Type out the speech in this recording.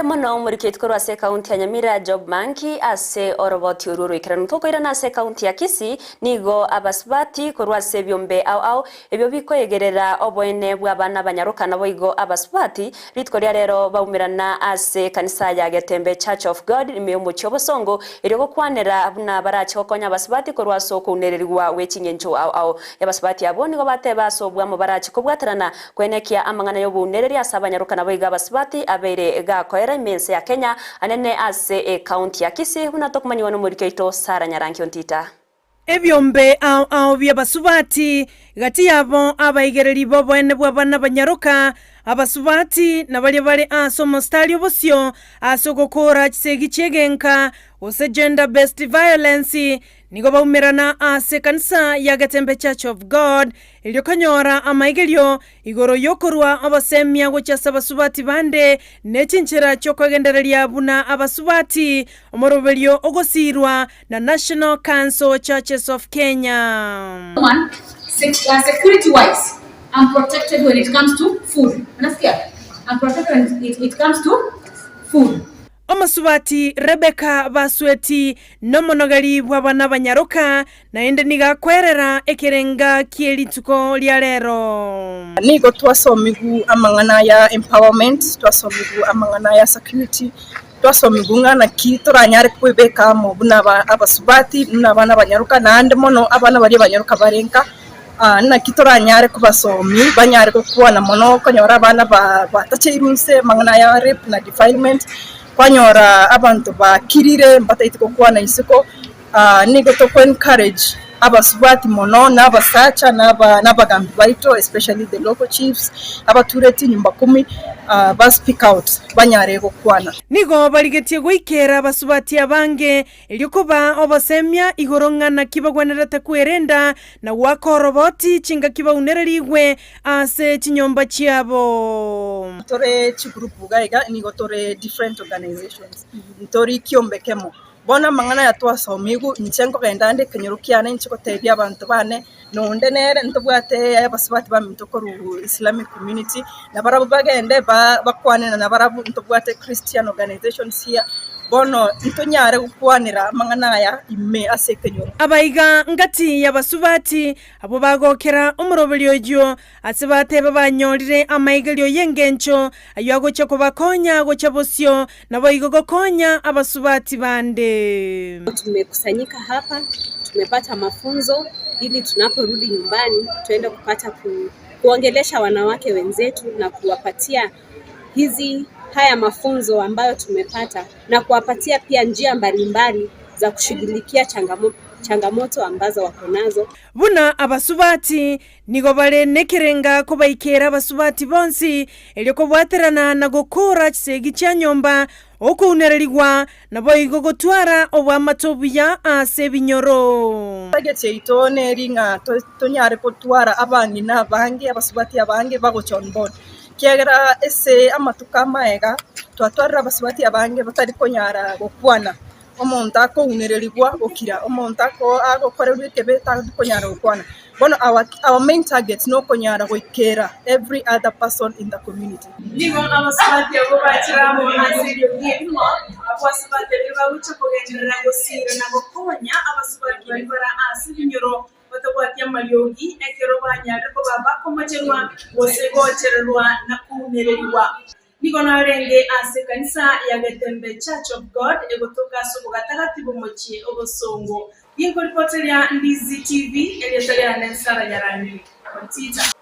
Mono omoriketi korwa ase ekaunti ya Nyamira Job Manki ase oroboti orwo oroikeranu tokoirana ase ekaunti ya Kisii nigo abasubati korwa ase ebiombe ao ao ebio bikoegerera oboene bw'abana abanyaroka naboigo abasubati rituko ria rero baumerana ase ekanisa ya Getembe Church of God ime y'omochie obosongo erio gokwanera buna barache gokonya abasubati korwa ase okounererigwa gwe ching'encho ao ao Abasubati abwo nigo bateba ase obwamo barache kobwaterana Kwenekia amang'ana y'obounereri ase abanyaroka naboigo abasubati abeire gakoera ime ense ya Kenya, anene ase ecounty ya Kisii, buna tokomanyigwa nomoriki oito Sarah Nyarangi Ontita. Ebiombe ao ao bi'abasubati, gati yabo abaigereri b'oboene bw'abana banyaroka, abasubati, na baria bare ase omositari obosio ase ogokoora chisegi chi'egenka, gose gender based violence, Nigo baumerana ase ekanisa ya Getembe Church of God, erio konyora amaigerio igoro y'okorua obosemia gochia ase abasubati bande ne chinchera chi'okogendereria buna abasubati, omoroberio ogosiirwa na National Council Churches of Kenya. One, security wise, I'm protected when it comes to food. Unasikia? I'm protected when it, it comes to food. Omosubati Rebeka Basweti nomonogeri bw'abana abanyaroka, naende nigo akwerera ekerenga kie rituko ria rero. Nigo twasomigwe amang'ana aya empowerment, twasomigwe amang'ana aya security, twasomigwe ng'a naki toranyare kwebeka amo buna abasubati, buna abana abanyaroka, naende mono abana baria abanyaroka bare nka, naki toranyare kobasomi banyare gokwana mono okonyora abana ba batacheirwe inse amang'ana aya rape na defilement, kwanyora abanto bakirire mbataeti gokwana isiko, nigo toko encourage abasubati mono na abasacha na aba na abagambi baito especially the local chiefs, abatureti nyumba kumi ba speak out banyare gokwana. Nigo barigetie goikera abasubati abange Erio kobaa obosemia igoro ng'a naki bagwenerete kwerenda na goaka oroboti chingaki baunererigwe ase chinyomba chiabo. Tore chigroup iga iga nigo tore different organizations, ntori kiombe kemo. Bono amang'ana aya twasomigwe, inche nkogenda ande ekenyoro kiane inche gotebia abanto bane, nonde nere ntobwate abasubati baminto korwa Islamic community, nabarabwo bagende ba bakwane na nabarabwo ntobwate Christian organizations here, bono ntonyare gokwanera amang'ana aya ime ase ekenyoro. Abaiga ngati y'abasubati abwo bagokera omoroberio oyio, ase bateba banyorire amaigerio y'engencho ayio agochia kobakonya gochia bosio, naboigo gokonya abasubati bande. Tumekusanyika hapa, tumepata mafunzo ili tunaporudi nyumbani tuende kupata ku, kuongelesha wanawake wenzetu na kuwapatia hizi haya mafunzo ambayo tumepata na kuwapatia pia njia mbalimbali za kushughulikia changamoto, changamoto ambazo wako nazo. Buna abasubati Nigo bare nekerenga kobaikeera abasubati bonsi, erio kobwaterana na gokoora chisegi chia nyomba, okounererigwa, naboigo gotwara oboamate obuya ase ebinyoro. Target yaito neri ng'a tonyare gotwara abang'ina abange, abasubati abange bagocha on board, ekiagera ase amatuko amaega twatwarire abasubati abange batari konyara gokwana. Omonto akounererigwa gokira, omonto agokorerwa ekebe tari konyara gokwana. Bono our our main target nokonyara goikera every other person in the community. Nigo abasubati abwo bachire amo ase eriogi erimo, abwo ase batebire bagochia kogenderera gosiira na gokonya abasubati baria bare ase ebinyoro batabwati amariogi, ekero banyarire koba bakomocherwa, gose gochererwa na kounererigwa. Nigo narenge ase ekanisa ya Getembe Church of God egotoka ase obogatagati bw'omochie obosongo. Ginkoripoteria Ndizi TV, erieta riane Sarah Nyarangi. Ontita.